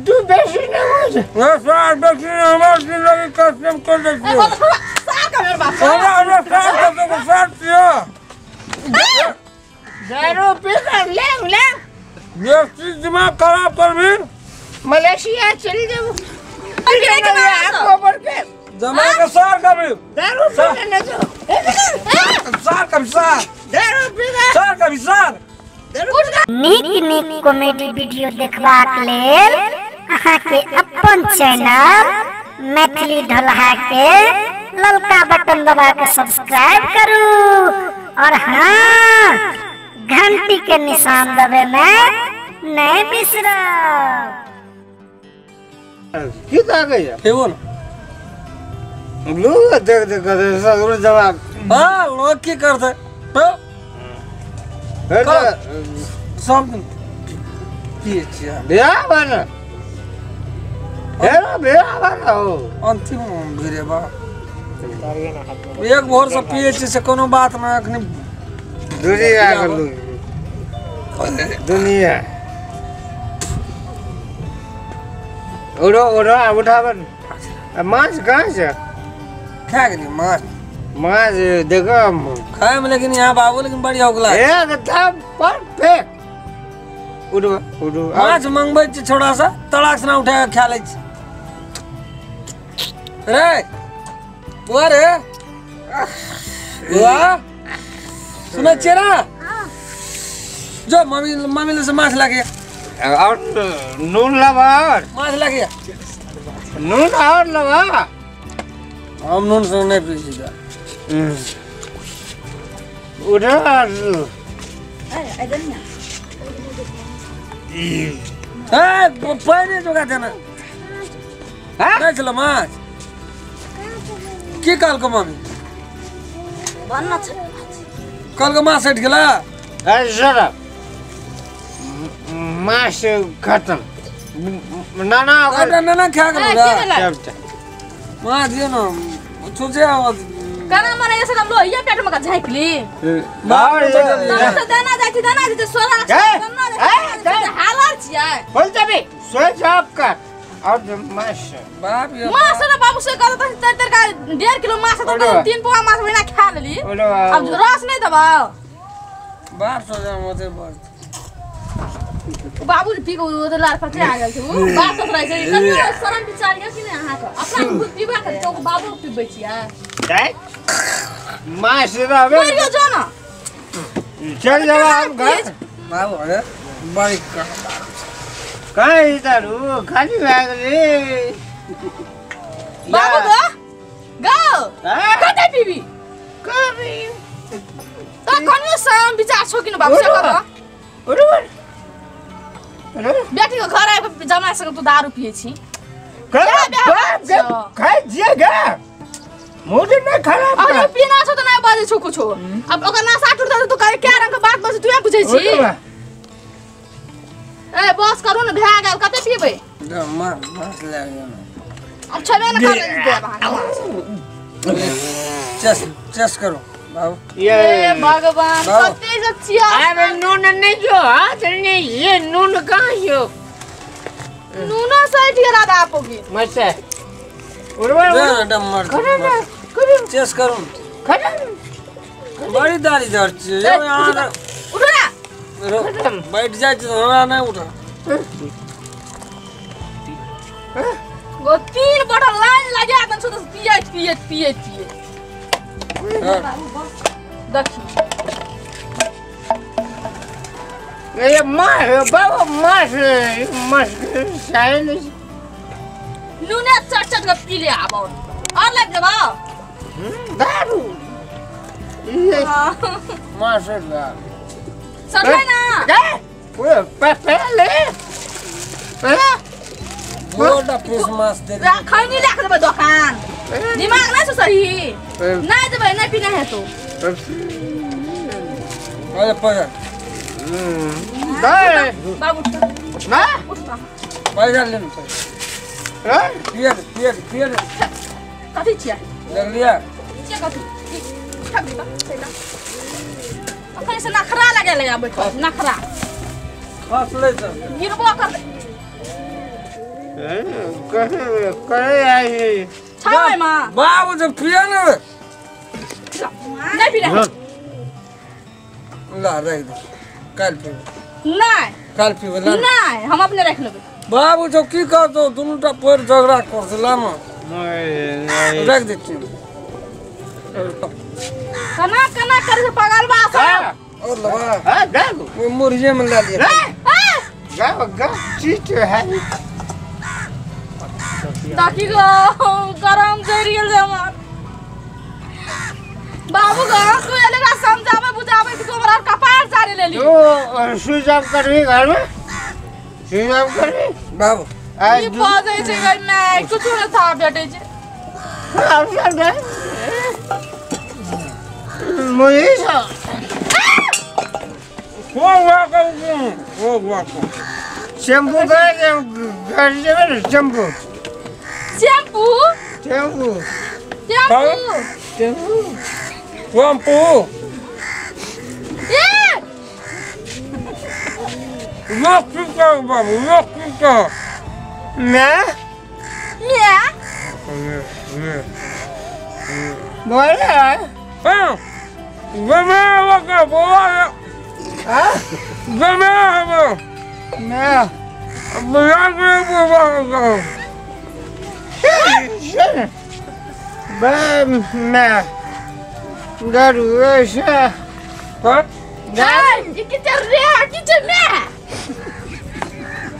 तू बेसी नहीं हो ना सार बेसी नहीं हमार जिंदगी कसम कर दे ए सार का मेरे बाप हमरा सार का सार छियो दारू पी कर ले ले ये चीज दिमाग खराब करबी मलेशिया चल जाओ अरे के गोबर के जमा के सार कभी दारू पी ले जो सार कभी सार दारू पी सार कभी सार नीक नीक कॉमेडी वीडियो देखबाक लेल अहाँ के अपन चैनल मैथिली ढोलहा के ललका बटन दबा के सब्सक्राइब करू और हाँ घंटी के निशान दबे में नहीं बिसरब। की गया खेबो ना लोग देख देख कर सगरो जवाब हां लोग की करते तो सब पिए छियै बियाह बन हेरो बियाह बन हो अंतिम भिरे बा एक भोर से पिए छियै से कोनो बात ना अखनी दुनिया गेलु दुनिया उड़ो उड़ो उठावन माछ कहाँ से खा गेली माछ माछ देखो खाए में लेकिन यहाँ बाबू लेकिन बढ़िया होगला एकदम परफेक्ट उड़ो उड़ो माछ मंगबै छी छोड़ा सा तड़ाक से ना उठा के खा लै छी रे बुआ रे बुआ सुनै छियै ना जो मम्मी मम्मी से माछ लागे और नून लबा और माछ लागे नून और लबा हम नून से नहीं पी छी उठा ए पानी जोगा देना नहीं चलो माछ की कहलको मम्मी कहलको माछ हटि गेला अरे सर माछ खत्म ना ना ना ना खा गेल माछ दियो ना सोचे कना मरे ऐसे हम लोग ये पेट में का झांक ली बाहर तो दाना जाय छी दाना जाय सोला दाना जाय हालर छियै बोल जबे सोच आपका और माछ बाप ये माछ ना बाबू से कहत त तर का 1.5 किलो माछ त 3 पौआ माछ महीना खा लेली अब रस नहीं देबा बाप सोचा मते बस बाबू पी के ओ त लार पकड़े आ गेल छै उ बात सोच रहै छै कनी शरम विचार के कि नै अहाँ के अपना खुद पीबा के तो बाबू पीबै छियै माछ रहबे मरियो जो ना चल जावा हम घर बाबू अरे बड़ी कहाँ इधर खाली भए गेलै बाबू गो गो कते पीबी कभी त कनियो शरम विचार छौ कि न बाबू से कह बेटी के घर आबि जमा संग तू दारू पिए छी खाइ जिए गे मूड नहीं खराब अरे पीना छौ त नहीं बाजै छौ कुछो अब ओकर नशा टूटतै त तू करे क्या रंग के बात बजै तू बुझै छी ए बस करू न भए गेल कते पीबै माछ ले गेल अब छबे न करे देब अहाँ चेस चेस करो बाबू ये भगवान कते सब छिया अरे नून नहीं जो हाथ नहीं ये नून कहाँ यो नूना साइड ये राधा आपोगी मस्त उड़वा डमर चेस करू खत्म बड़ी दारी दर छी यहां उठो ना बैठ जाय छी हमरा नहीं उठा गो तीन बोतल लाइन लगा दन छो त पिए पिए पिए पिए देखी ये माछ बाबा माछ माछ साइन नूने चट चट के पी ले आब और लग देबा दारू ये माछ ला सटलै ना के पहले पहले गोटा पीस माछ दे खैनी राख देबै दोकान दिमाग नहीं छौ सही नहीं देबै नहीं पीने हेतौ अरे पैसा बाबू ना पैसा ले न पैसा पिए पिए पिए कथी छियै देख लिया छियै कथी ठक दे सही अखन से नखरा लगे लगा बैठल नखरा खसलै त गिरबो कर करे आई छै मां बाबू जे पिया ने नहीं पी रहा ला रख दे काल पी नहीं काल पी ला नहीं हम अपने रख लेबे बाबू जो की कर दो दोनों टा पैर झगड़ा कर देला म रख दे कना कना कर से पागल बा और लबा हां गाओ वो मुर्जे में ला लिया गाओ गाओ चीज है ताकि गो गरम जरि गेल हमर बाबू गो तू एले समझावे बुझावे कि हमरा कपार सारे लेली तो स्विच ऑफ करबी घर में स्विच ऑफ करबी बाबू ई बाजै छै गई मैं कुछ न था बेटे छै अवसर दे मुझे वो वो वो शैम्पू कर घर से shampoo shampoo shampoo shampoo shampoo ए ये की कर बाबू ये की कर मैं मैं बोले हां मैं वो का बोला हां मैं मैं मैं मैं दारू ऐसा हां ये कितने रे कितने मैं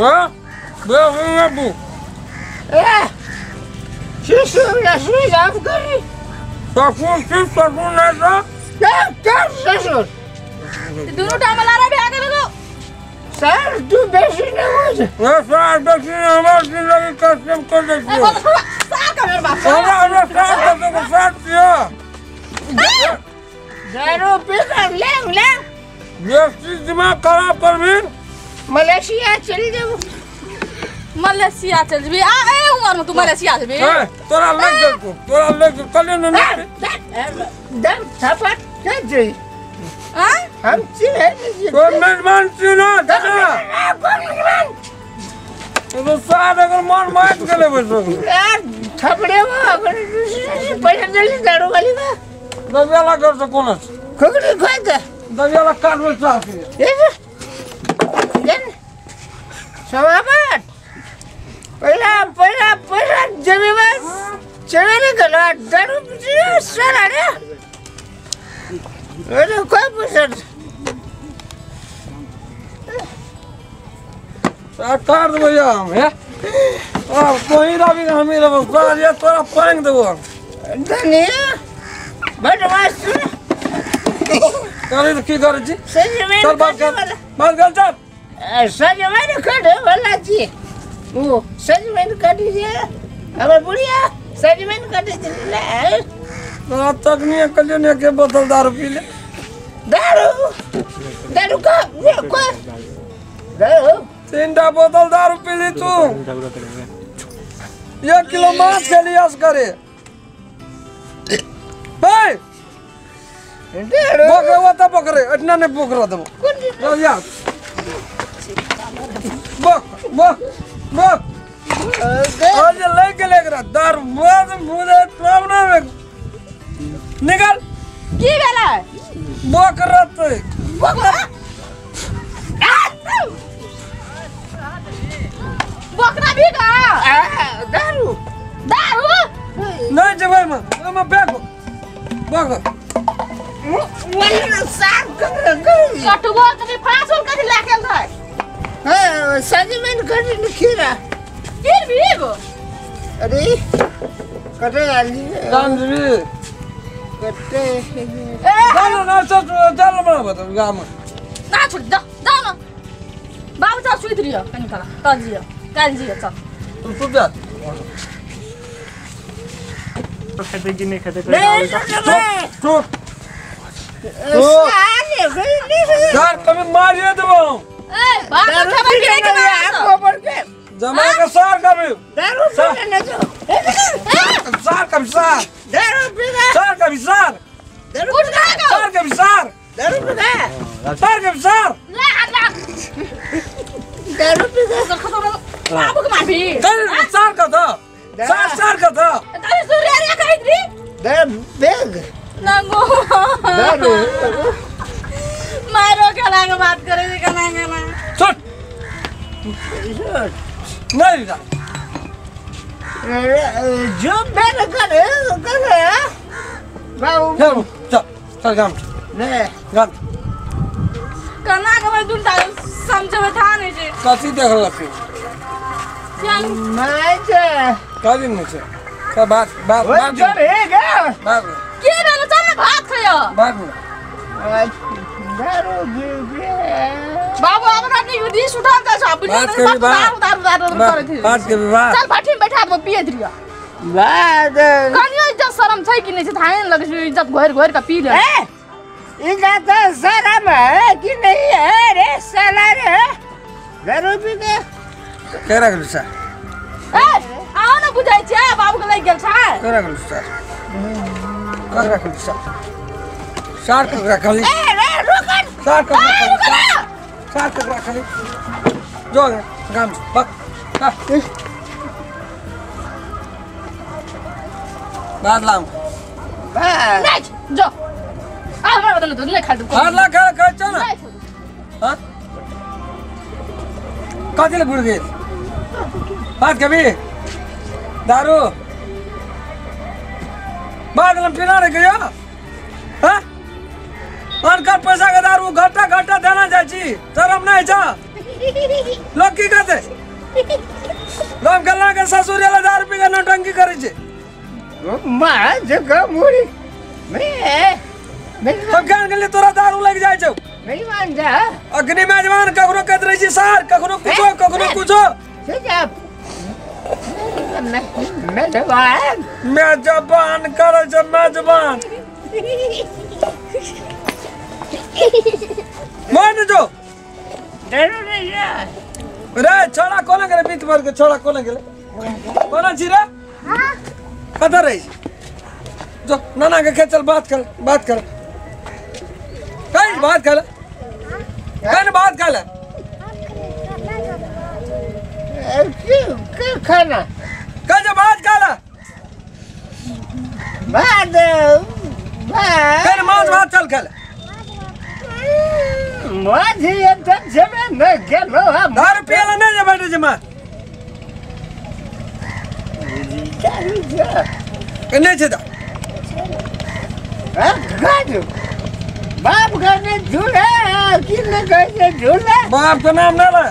हां बाबू ए शिशु रसोई साफ करी ससुर की ससुर नहीं था क्या क्या ससुर दोनों टाइम लड़ा भी आगे लगो सर तू बेसी नहीं हो ये सर बेसी नहीं हमारी जिंदगी कस्टम कर देती है सार का मेरे बाप हमारा सार का सार किया दारू पी कर ले ले बेसी दिमाग खराब कर भी मलेशिया चल जाओ मलेशिया चल भी आ ए उम्र में तू मलेशिया चल भी तोरा लग गेल तोरा लग गेल कल न दम थपट के जी हां हम चिन्ह नहीं कोन मेजबान चिन्ह दादा कोन मेजबान तो सार अगर मन मार गेले बस यार थपड़े वो अगर पैसा जल्दी दारू वाली बा दबियाला कर से कोन खोकड़ी खोइ दे दबियाला काटबे सार के ए सवाबट पहिला पहिला पैसा जमी बस चले गेलो दारू सारा रे अरे कोई पैसा काट देबो हम हे अब तोही रहबी हम ही रहबो सार ये तोरा पांग देबो धनिया बदमाश करे की करे छी सजमैन चल बात कर बात कर चल सजमैन काटे वाला छी वो सजमैन काटी जे हमर बुढ़िया सजमैन काटे ले तोरा तक नहीं कलियो ने के बोतल दारू पी ले दारू दारू का को दारू तीनटा बोतल दारू पी ली तू 1 किलो माछ के लियास करे भाई बोकरे वता पकड़े इतना नहीं बोकरा देबो चल जा बोक बोक बोक आज ले के ले करा दारू बाद मुझे प्रॉब्लम है निकल की भेलै बोकरत बोकरा बोकरा भी गा दारू दारू नहीं जबै में ओमे बैग बोक वही साफ कर गई कटुआ कभी फांसुल कभी लाकेल है हां सजमैन कटी खीरा गिर भी एगो अरे कटे आली दाम जी कटे चल ना चल चल ना बता गाम ना छोड़ जा जा ना बाबू चल सुइत रियो कनी कला तल जियो काल जियो चल तू सुत जा तो खेते कि नहीं खेते नहीं चुप सर कभी मारिए देबो ए बाप खबर के के गोबर के जमा के सर कभी दारू पी ले जो सर कभी सर दारू पी ले सर कभी सर दारू उठ जा सर कभी सर दारू पी ले सर कभी सर ले हाथ ला दारू पी ले खत्म बाबू के मारबी चल सार का था सार सार का था तनी सूर्य रे कहैत री दे बेग नंगो दारू मारो कलांग बात करे रे कलांग ना छोड़ नहीं जा जो बेर करे करे बाबू चल चल चल गाम नहीं गाम कना के भाई दुन दारू समझबे था नहीं छै कथी देखलक मैं जे कथी नहीं छै का बात बात बात जो रे गा बात के भेल चल न भात खैयो बात दारू पी बाबू हमरा नहीं दिस उठा जा छ बात दारू दारू दारू करे थी बात के विवाह चल भाठी में बैठा दो पिए दियो बात कनियो इज्जत शरम छै कि नहीं छै थाने लगे छै इज्जत घोर घोर के पी ले ए इनका तो शर्म है कि नहीं है रे साला रे दारू पी के के रख सर ए आओ न बुझाइ छै बाबू के लागि गेल छै के रख सर के रख सर सार के रखली ए रे रुकन सार के सार के रखली जो गाम पक बाद लाम नहीं जो आ हमरा बदल दूध नहीं खा दू खा ला खा खा चल हां कथी ले घुर गेल बात कभी दारू बाद में पीना रे गया हां अनकर पैसा के दारू घाटा घाटा देना जाइ छी शरम नहीं छ लोग की कहते राम कल्ला के ससुर वाला दारू पी के नौटंकी करे छै मां जगह मुड़ी मैं हम कान के लिए तोरा दारू लग जाइ छौ नहीं मान जा अग्नि मेजबान कखनो कहत रहे छी सार कखनो कुछो कखनो कुछो से जा मैं जवान मेजबान करे छै मेजबान मान जो दारू नहीं जा रे छोड़ा कोना गेले बीत भर के छोड़ा कोना गेले कोना छी रे हां कतऽ रही जो नाना के खेचल बात कर बात कर कहीं बात कर कहीं बात कर क्यों खाना कहीं बात कर बात बात कहीं मांस भात चल कर मांस ये तो जमे न गेलो हम दारू पियला नहीं जे बैठे जे मां दारू जा नहीं छे गाजू बाप कहने झूला कि न कहने झूला बाप के नाम ना ले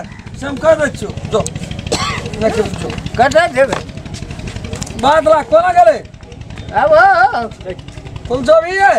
हम कह दै छियौ जो नहीं जो कतऽ जेबै बात ला कोना गेलै आबो तुम जो भी है